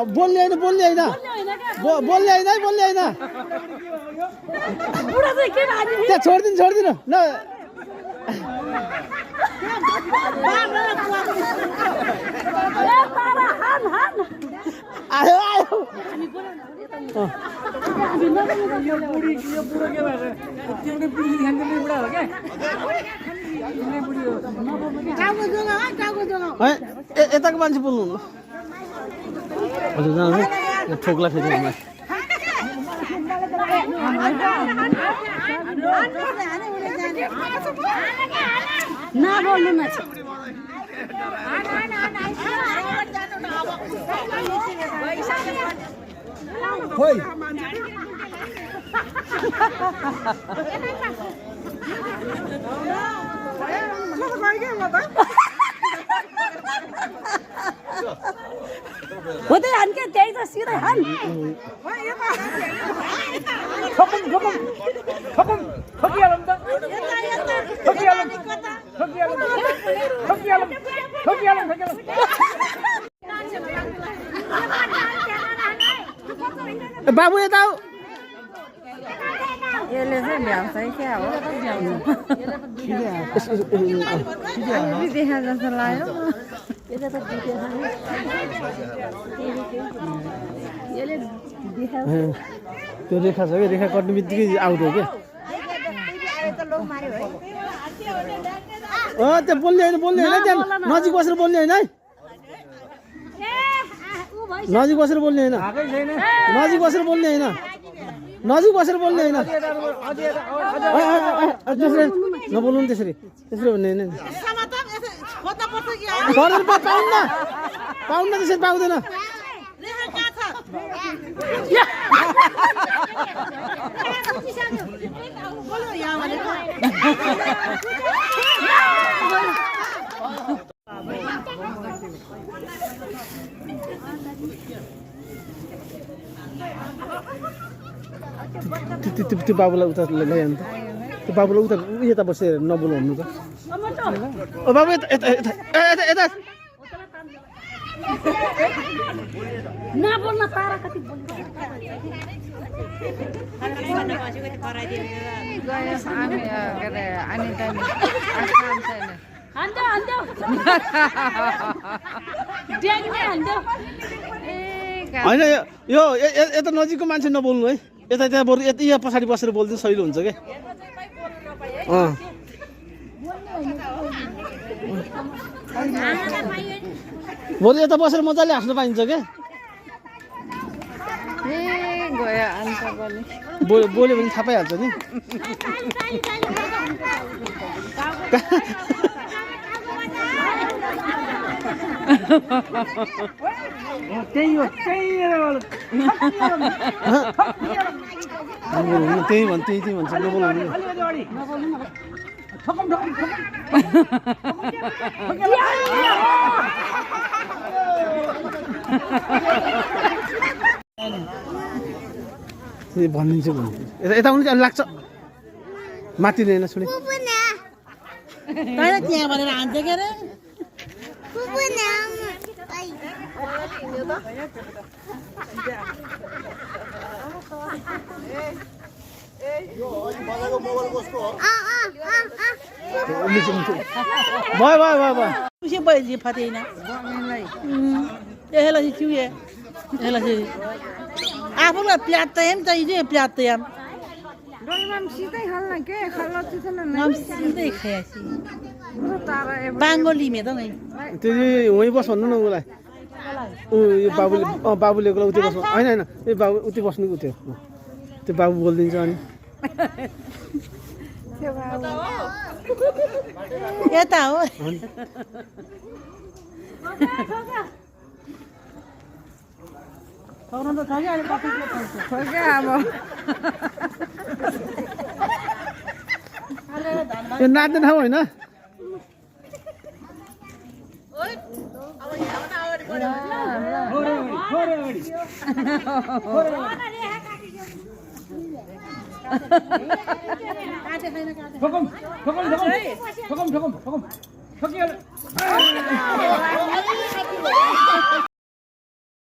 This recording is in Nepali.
बोल्ने होइन बोल्ने होइन बोल्ने होइन त्यहाँ छोडिदिनु ल आयो यताको मान्छे बोल्नु हजुर जानु ठोक्ला फेरि नबोल्नु न खोइ हो त हान के त्यही त सिधै हान बाबु यता आऊ यसले चाहिँ भ्याउँछ क्या हो देखा जस्तो लाग्यो त्यो रेखा छ क्या रेखा कट्ने बित्तिकै आउँथ्यो क्या त्यो बोल्ने होइन त्यहाँ नजिक बसेर बोल्ने होइन है नजिक बसेर बोल्ने होइन नबोल्नु नि त्यसरी भन्ने होइन पाउन्न त्यसरी पाउँदैन त्यो बाबुलाई उता ल्यायो नि त त्यो बाबुलाई उता यता बसेर नबोल्नु भन्नु त ओ बाबु यता नबोल्न तारा कति होइन यो यता नजिकको मान्छे नबोल्नु है यता त्यहाँ बरु यहाँ पछाडि बसेर बोल्दिनु सजिलो हुन्छ क्या बरु यता बसेर मजाले हाँस्नु पाइन्छ क्या बोल्यो भने थाहा पाइहाल्छ नि त्यही भन्छ नबोल्नु भनिदिन्छु यता आउनु चाहिँ लाग्छ माथि लिएन सुने त्यहाँ भनेर हान्छ के अरे आफूलाई प्याज त एम चाहिए प्याज त एम सीधै खाल्न के खाल्न चिसन सीधै खाएसी बाङ्गोली में त नै त्यो वहीँ बस भन्नु न उसलाई यो बाबुले उतै बस्नु होइन यो बाबु उतै बस्नु त्यो बाबु बोलिदिन्छ अनि यता हो यो नाच्ने ठाउँ होइन ठोकिहाल्नु